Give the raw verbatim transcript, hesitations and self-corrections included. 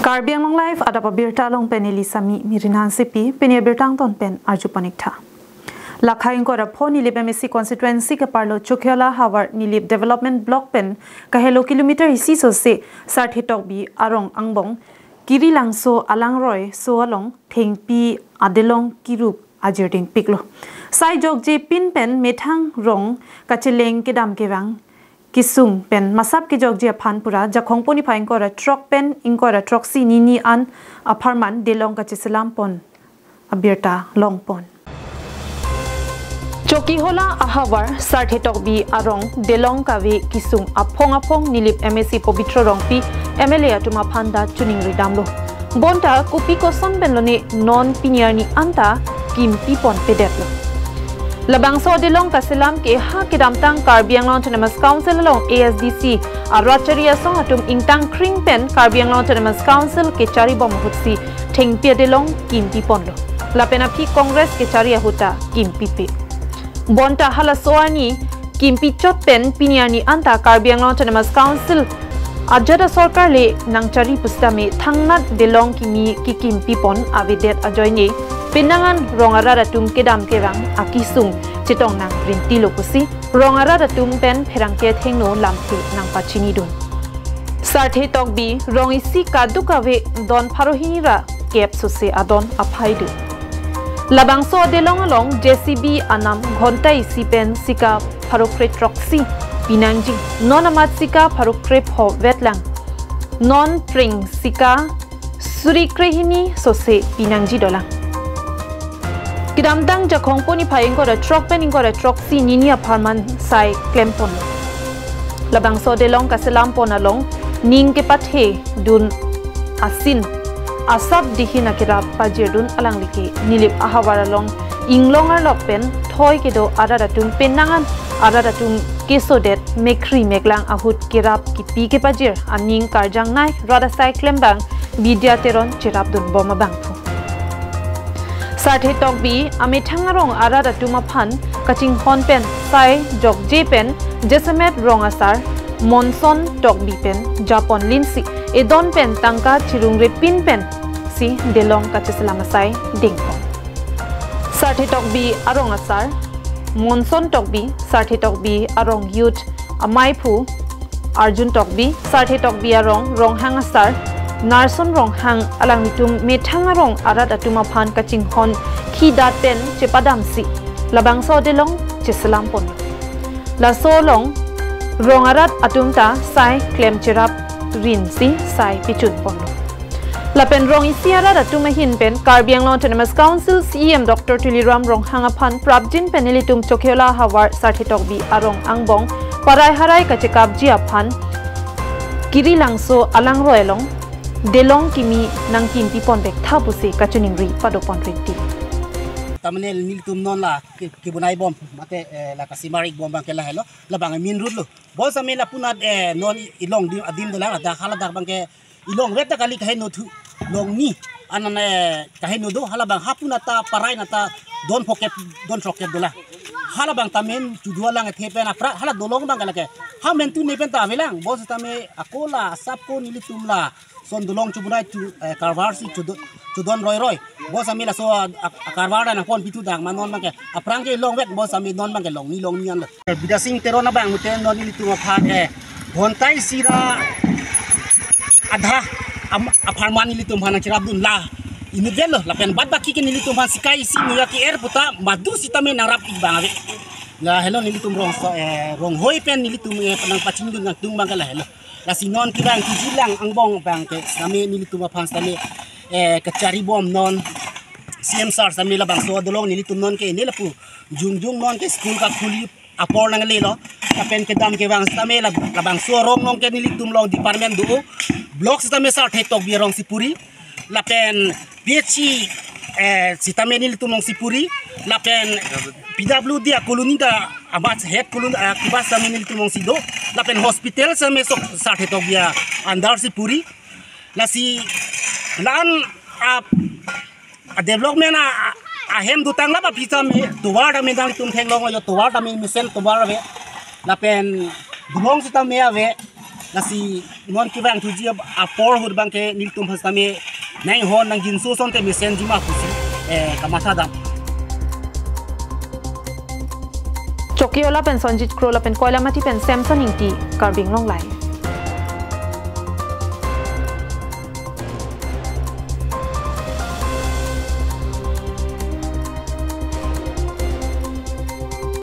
Karbi Anglong Live adap abirta along pen neli Sami Mirin Hansepi, pini abirta angton pen arju pon ik tha. Lakha ingkoi ra pho Nilip M A C constituency keparlo Chokihola havar Nilip Development Block pen kahelo kilometer isi sose Sarthe Tokbi arong angbong Kirilangso alangroi so along thengpi adelong kirup ajirding piklo. Sai jokje pin pen methang rong kacheleng kedam kevang kesung pen masap kejokje aphan pura Jakhong poni phai ingkoi ra throk pen ingkoi ra throksi nini an apharman delong kacheselam pon abirta long pon. Chokihola ahavar Sarthe Tokbi arong delong kave kesung aphong aphong Nilip M A C Pobitro Rongpi M L A atum aphan ta choningri damlo. Bonta kopi koson pen lone non pini arni anta kimpi pon pedetlo. Labangso adelong kaselam ke ha kedamtang Karbi Anglong Autonomous Council along A S D C arat chari asong atum ingtang kring pen Karbi Anglong Autonomous Council kechari bom ahutsi thengpi adelong kimpi ponlo. Lapen aphi Congress kechari ahut ta kimpipe. Bonta halaso arni kimpi chot pen pini arni anta Karbi Anglong Autonomous Council ajat asorkar le nangchari pusitame thangnat delong kimi kekimpi pon avedet ajoine penang an rong arat atum kedam kevang akesung chetong nang rintilo pusi rong arat atum pen pherangke athengno lamthe nangpachinidun. Sarthe Tokbi rong isi kaduk kave don pharo hini ra kep sose adon aphai do. Labangso adelong along J C B anam ghonta isi pen sika pharo kre throksi pinangji. Non amat sika pharo kre pho vetlang. Non pring sika suri kre hini sose pinangji dolang. Kedamtang Jakhong poni phai ingkoi ra throk pen ingkoi ra throksi nini apharman sai klem pon. Labangso adelong kaselam pon along ning kepathe dun asin asap dihin akerap pajirdun alangli ke Nilip ahavar along inglong arlok pen thoi kedo arat atum penang an arat atum kesodet mekhri meklang ahut kerap kipi kepajir aning karjang nai rat asai klembang Bidya Teron cherapdun bom abangphu. Sarthe Tokbi amethang arong arat atum aphan kachinghon pen sai jokje pen jasemet rong asar Monson Tokbi pen japon linsi edon pen tangka chirungre pin pen si delong kacheselam asai dingpon. Sarthe Tokbi arong asar Monson Tokbi, Sarthe Tokbi arong youth amaiphu Arjun Tokbi, Sarthe Tokbi arong Ronghang asar Narson Ronghang alanglitum methang arong arat atum aphan kachinghon khidat pen chepadamsi labangso adelong cheselam ponlo. Laso along rong arat atum ta sai klem cherap rinsi sai pichun ponlo. Lapen rong isi arat atum ahin pen Karbi Anglong Autonomous Council C E M Doctor Tuliram Ronghang aphan prapjin pen nelitum Chokihola havar Sarthe Tokbi arong angbong parai harai kachekapji aphan Kirilangso alangroi along delong kimi nangkimpi pon vek tha pusi kachiningri padopon rinti. Tamane nelitum non la ke, kebonai bom mate, eh, la kasimar ik bom abang ke lahelo labang main road lo. Bonsitame lapunat, eh, non ilong adim, adim dolang, adak haladak abang ke ilong vet ta kali kaheno thu longni anan, eh, kaheno do, halabang hapunat ta parai nat ta don phokep, don throkkep dolang. Halabang tamen chudu alang ethe pen apra hala dolong abang ke lake. Ha mentu ne pen ta avelang, bonsitame ako la asap ko nelitum lason dolong chubunai chu, eh, karvar si chudo, chudon roiroi. Bonsitame laso a, a, a karvar nangpon pitu dak ma non abang ke. Aphrang ke long vet bonsitame non abang ke longni longni anlo. Bidya Sing Teron abang mute non nelitum aphan, eh, ghonta isi ra adha am, apharman nelitum aphan nangcherapdun la inut vet lo lapen bad baki ke nelitum aphan sika isi noya ke-er puta madu sitame nangrap ik abang ave. Lahelo nelitum rong sa, eh, ronghoi pen nelitum, eh, nangpachinidun nangtung abang ke lahelo. Lasi non kevang kejilang angbong abang ke sitame nelitum aphan sitame, eh, kachari bom non C M sir sitame labangso adolong nelitum non ke ne lapu jongjong non ke school kakhuli apor nanglelo. Lapen kedam kevang sitame lab, labangso arong along ke nelitum along department do. Block sitame Sarthe Tokbi arong si puri. Lapen P H C, eh, sitame nelitum along si puri. Lapen P W D a colony ta abat head colony, eh, kibas sitame nelitum along si do. Lapen hospital sitame sok Sarthe Tokbi a under si puri. Lasi la-an a, a development a, a, ahem dotang la ba phi tame tovar tame nanglitum theklong yo, tovar tame mesen tovar ave. Lapen dolong sitame ave. Lasi non kevang thuji apor ahut abangke nelitum phas tame nang hon nang jinso asonte mesenji ma pusi, eh, kamatha dam. Chokiola pen Sonjit Kro lapen Koilamati pen Samson Ingti, Karbi Anglong Live.